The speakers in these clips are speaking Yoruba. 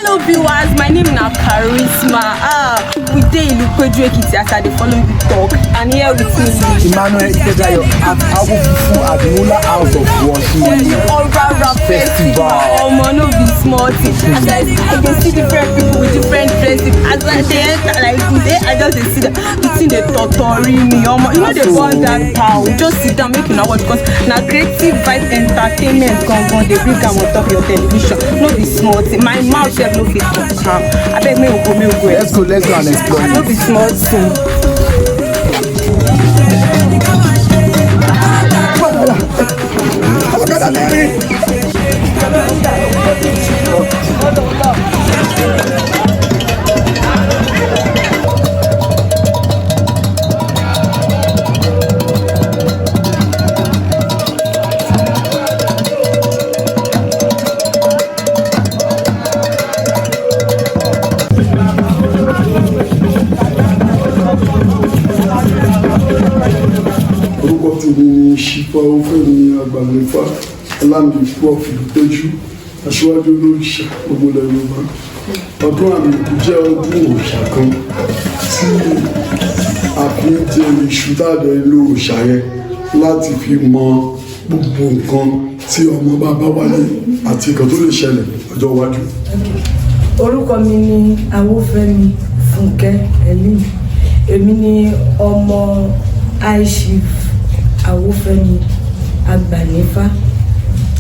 Hello viewers, my name na Charisma. We dey Ilupeju Ekiti as I dey follow you talk, and here with me be Emmanuel Ifedayo at Awofunfun at Mola House of Worship. Orara Festival. Omo, no be small thing. As I dey see different people with different dressing. As I dey enter like this, I just dey see that the thing dey totori me. Omo, you no dey burn that cow. Just sit down make una watch, because na Creative Vibe Entertainment gangan dey bring am on top your television. No be small thing. My mouth sef no fit talk am. Abeg, make we go, make we go. Let's go, let's go and explore No it. be small thing. Orúkọ tèmi ni Ṣífà Ọfẹmi Agbàmífà Ọlámìkú Ọfìlúpẹjú, aṣíwájú olóríṣà gbogbo ilẹ̀ Yorùbá. Ọdún Àmìkú jẹ́ ọdún òòṣà kan tí a fi ń jẹ iṣu dáadẹ lo òòṣà yẹn láti fi mọ gbogbo nǹkan tí ọmọ bá bá wáyé àti nǹkan tó lè ṣẹlẹ̀ lọ́jọ́ iwájú. Orúkọ mi ni Awófẹ́mi Fúnkẹ́ Ẹlí. Èmi ni ọmọ High Chief Awófẹ́mi Agbànífá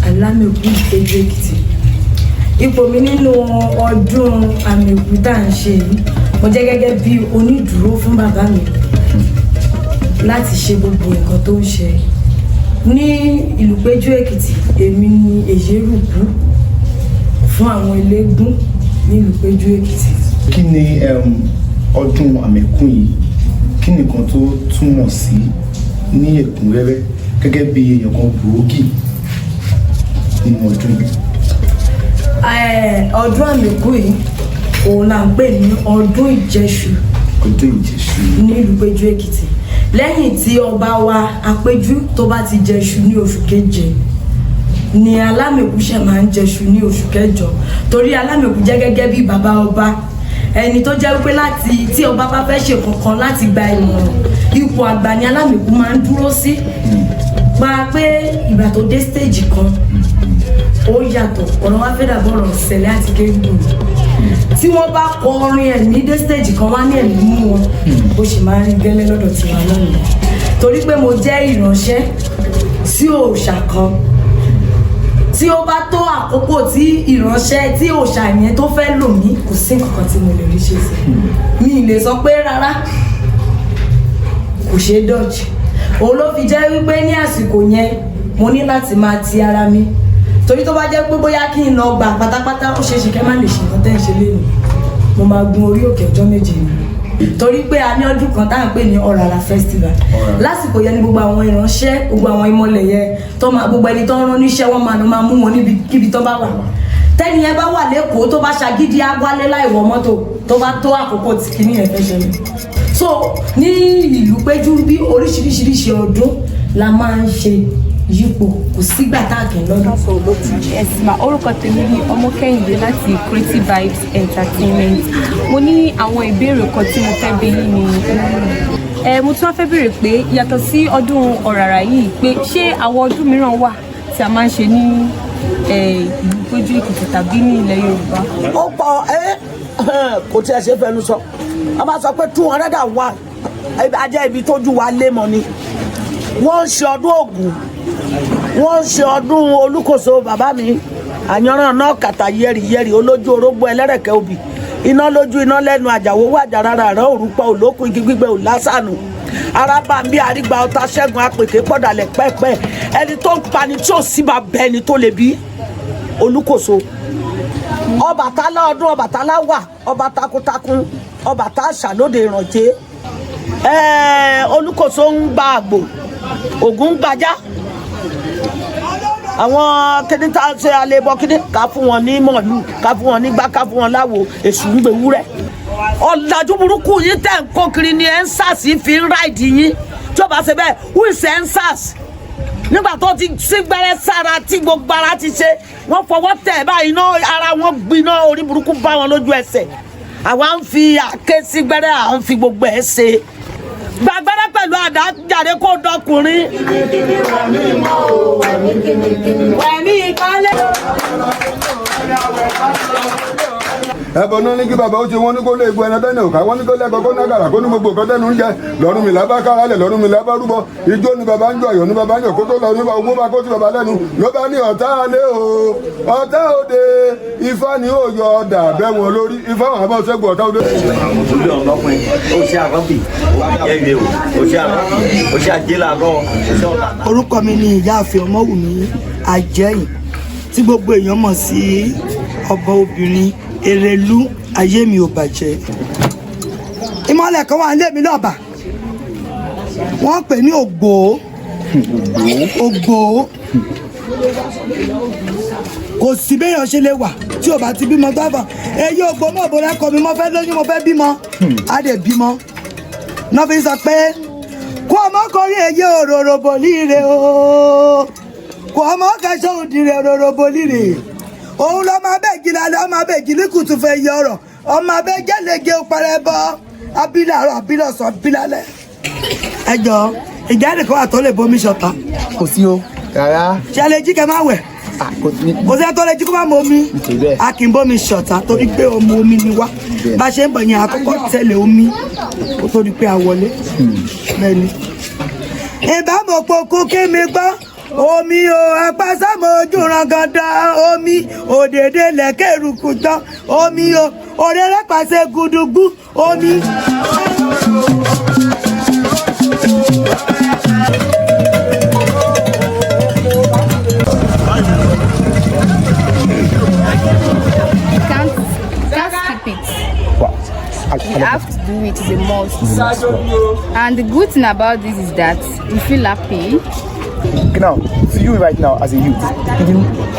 Alámẹ̀kú Ìpéjú Èkìtì. Ipò mi nínú ọdún Àmẹ̀kú tá à ń ṣe yìí, mo jẹ́ gẹ́gẹ́ bí onídùúró fún bàbá mi láti ṣe gbogbo nǹkan tó ń ṣe ní Ìlúpéjú Èkìtì. Èmi ni èyérùkú fún àwọn eléégún ní Ìlúpéjú Èkìtì. Kí ni ọdún Àmẹ̀kún yìí, kí ni nǹkan tó túmọ̀ sí ní ẹ̀kúnrẹ́rẹ́ gẹ́gẹ́ bí èèyàn kan gbòógì nínú ọdún yìí? Ọdún Àmẹ̀kú yìí, òun là ń pè ní ọdún Ìjẹṣu. Ọdún Ìjẹṣu. Ní Ìlúpéjú Èkìtì, lẹ́yìn tí ọba wa Apéjú tó bá ti jẹṣu ní oṣù keje ni Alámẹ̀kú ṣe máa ń jẹṣu ní oṣù kẹjọ, torí Alámẹ̀kú jẹ́ gẹ́gẹ́ bí bàbá ọba, ẹni tó jẹ́ wípé láti tí ọba bá fẹ́ ṣe kankan láti gba ìmọ̀ràn, ipò àgbà ni Alámẹ̀kú máa ń dúró sí. Pa pé ìgbà tó dé stage kan, ó yàtọ̀. Ọ̀rọ̀ wa fẹ́ dàbọ̀ ọ̀rọ̀ Sẹ̀lẹ̀ àti Kérúbù, tí wọ́n bá kọ orin ẹ̀mí dé stage kan, wá ní ẹ̀mí mú wọn. Bó ṣe máa ń rí gẹ́lẹ́ lọ́dọ̀ tiwa náà nìyẹn, torí pé mo jẹ́ ìránṣẹ́ sí òòṣà kan. Tí ó bá tó àkókò tí ìránṣẹ́ tí òòṣà yẹn tó fẹ́ lò mí, kò sí nǹkan kan tí mo lè rí ṣe sí mi. Ì lè sọ pé rárá, kò ṣeé dọ̀jì. Òun ló fi jẹ́ wípé ní àsìkò yẹn, mo ní láti máa ti ara mi, torí tó bá jẹ́ pé bóyá kí n lọ gbà pátápátá, ó ṣeé ṣe kẹ́ má lè ṣe nǹkan tẹ́ ń ṣe lénìí. Mo máa gun orí òkè ọjọ́ 7 ni, torí pé a ní ọdún kan tá à ń pè ní Ọ̀ràrà Festival. Lásìkò yẹn ni gbogbo àwọn ìránṣẹ́, gbogbo àwọn ìmọ̀lẹ̀ yẹn tó máa, gbogbo ẹni tó ń rán níṣẹ́, wọ́n máa lọ máa mú wọn níbi kíbi tó bá wà. Tẹ́ni yẹn bá wà lẹ́kọ̀ọ́, tó bá ṣagídí, á wálé láì wọ mọ́tò tó bá tó àkókò tí kinní yẹn fẹ́ ṣẹlẹ̀. So ní Ìlú Péjú bí, oríṣiríṣiríṣi ọdún la máa ń ṣe yípo. Kò sígbà tá a kì í lọ́dún. Yes ma, orúkọ tèmi ni Ọmọ Kẹ́hìndé láti Creative Vibes Entertainment. Mo ní àwọn ìbéèrè kan tí mo fẹ́ bi yín ní. Mo tún wá fẹ́ béèrè pé yàtọ̀ sí ọdún Ọ̀ràrà yìí, pé ṣé àwọn ọdún mìíràn wà tí a máa ń ṣe ní Ìlú Péjú Èkìtì tàbí ní ilẹ̀ Yorùbá? Ó pọ̀ ẹ́, kò tí ẹ ṣe fẹnu sọ. Wọ́n bá sọ pé 201, ajẹ́ ibi tójú wa lé mọ́ ni. Wọ́n ń ṣe ọdún Ògún, wọ́n ń ṣe ọdún Olúkòso. Bàbá mi àyànràn náà kàtà yẹ́rì yẹ́rì, olójú orógbó, ẹlẹ́rẹ̀kẹ́ òbí, iná lójú, iná lẹ́nu, àjàwó wàjà rárá rẹ̀, òrùpọ̀ òlókun, igi gbígbẹ ò lásànù, arábàmbí, àrígbà ọ̀tá, ṣẹ́gun apèké pọ̀dàlẹ̀ pẹ́ẹ́pẹ́, ẹni tó ń pani tí ò sí bá bẹ ẹni tó lè bí Olúkòso. Ọbàtálá, ọdún Ọbàtálá wà, ọba takuntakun, ọba tá a ṣàlóde ìrànjẹ. Olúkòso ń gba àgbò, Ògún ń gbajá. Àwọn kíní tá a ṣe àlebọ kíní, ká fún wọn ní mọ̀lú, ká fún wọn nígbà, ká fún wọn láwo, èṣù ń gbé wúrẹ́. Ọ̀làjú burúkú yín tẹ̀ ń kó kiri ni EndSARS fi ń ride yín. Tí ó bá ṣe bẹ́ẹ̀, who is EndSARS? Nígbà tó ti sígbẹ́rẹ́ sára tí gbogbo ara ti ṣe, wọ́n fọwọ́ tẹ̀ báyìí iná ara wọn gbiná, orí burúkú bá wọn lójú ẹsẹ̀. Àwa ń fi àáké sígbẹ́rẹ́, à ń fi gbogbo ẹ̀ ṣe gbàgbẹ́rẹ́ pẹ̀lú àdá jáde kó dọkùnrin. Wẹ̀mí ìkọ́lé. Ẹbọ náà ní kí bàbá ó ṣe, wọn ní kó lé egbò ẹran tẹnu òkà, wọn ní kó lẹkọọ kó nágàrà kó ní gbogbo nǹkan tẹnu ń jẹ lọ́rùn mi lábá kára lẹ lọ́rùn mi lábá rúbọ. Ijó ni bàbá ń jọ, ayọ̀ ni bàbá ń jọ, kó tó lọ ní owó bá kó sí bàbá lẹ́nu ló bá ní ọ̀tá alẹ́ o, ọ̀tá òde, ifá ni ó yọ ọ̀dà bẹ́ wọn lórí, ifá wọn àbọ̀ ṣẹ́gun ọ̀tá òde. Ojú ọlọ́pìn ó ṣe àrọ́bì ẹ̀rẹ̀ o, ó ṣe àrọ́bì, ó ṣe àjẹlárọ̀, ó ṣe ọ̀tà. Orúkọ mi ni Ìyáàfin Ọmọwùmí Àjẹyìn, tí gbogbo èèyàn mọ̀ sí ọba obìnrin Erelú. Ayé mi ò bàjẹ́. Ìmọ̀lẹ̀ kan wà nílé mi lọ́ba, wọ́n pè ní Ògbó. Ògbó kò sí béèyàn ṣe lè wà tí ò bá ti bímọ tó àfà èyí Ògbó mọ̀ bó rẹ́kọ̀ mi, mo fẹ́ lóyún, mo fẹ́ bímọ, á dẹ̀ bímọ náà fi sọ pé kó ọmọ kọrí èyí òróró bò líre o, kò ọmọ kẹsàn òdìrẹ òróró bò líre. Òun lọ́mọ abẹ́jì lálẹ́, ọmọ abẹ́jì ní kùtù fẹ́ yọ ọ̀rọ̀, ọmọ abẹ́jẹ́ lege parẹ́ bọ́ abilà àárọ̀, abilà ọ̀sán, abilà lẹ̀. Ẹ jọ, ìjà nìkan wà tó lè bomi ṣọ̀tá? Kò sí o rárá. Ṣe lè jí kẹ má wẹ̀? Kò sí ẹ tó lè jí kó má mọ omi. A kì í bomi ṣọ̀tá torí pé ọmọ omi ni wá. Bá a ṣe ń bọ̀ yẹn, àkọ́kọ́ tẹ̀lé omi kó tó di pé a wọlé. Bẹ́ẹ̀ ni ìbámu pokú kí mi gbọ́ omi o, apásámọ ojú rangada omi òdèdè lẹ́kẹ̀rùkù tán omi o, òrèrè pàṣẹ gudugbú omi. Can't skip it. You have to do it. It's a must. And the good thing about this is that you feel happy. Now, to you right now as a youth,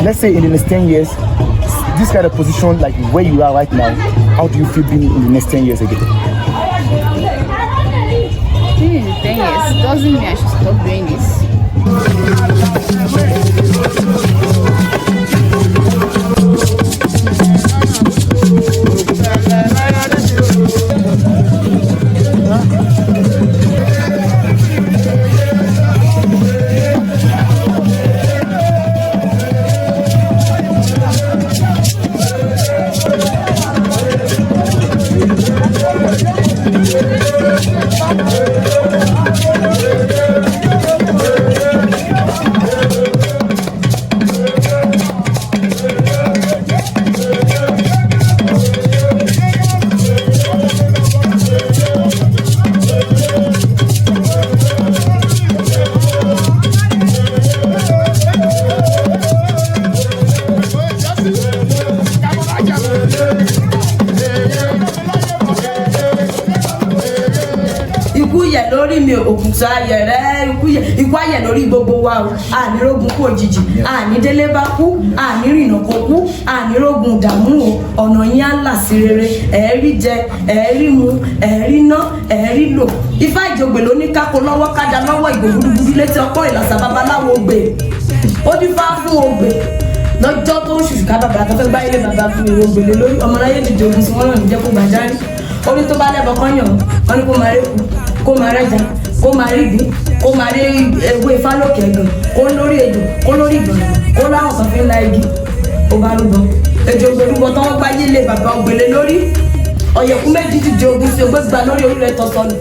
let's say in the next 10 years, this kind of position, like where you are right now, how do you feel being in the next 10 years again? Being in the 10 years doesn't mean I should stop doing this. Ikú yẹ lórí mi, òkùtù ayẹ rẹ, ikú yẹ, ikú ayẹ lórí gbogbo wa o. Ànírógun kú òjijì, ànídélé bá kú, ànírìnà kó kú, ànírógun ìdààmú o. Ọ̀nà yín á là sí rere, ẹ̀ẹ́rí jẹ, ẹ̀ẹ́rí mu, ẹ̀ẹ́rí ná, ẹ̀ẹ́rí lò. Ifá ìjògbè ló ní kákó lọ́wọ́, kájà lọ́wọ́, ìgò gudugudu létí ọkọ́ ìlàsà, babaláwo ògbè ó dífá fún ògbè lọ́jọ́ tó ń ṣùṣù ká bàbá tó fẹ́ gbá ilé bàbá fún ìwé ògbèlè lórí ọmọláyé dìde ogun sí wọn náà níjẹ́ kó gbàjáre. Orí tó bá lẹ́bọ̀ kán yàn wọ́n ní kó máa rékù, kó máa rẹ́jà, kó máa rí ìgbín, kó máa rí ewé ifá lókè ẹ̀gàn, kó lórí ejò, kó lórí ìgbọ̀nà, kó láwọn kan fi ń la igi. Ó bá rúbọ ejò ògbèrúbọ tán, wọ́n gbáyé lé bàbá ògbèlè lórí. Ọ̀yẹ̀kú méjì dìde ogun sí ògbé gba lórí orí rẹ̀ tọ́sọ́nù.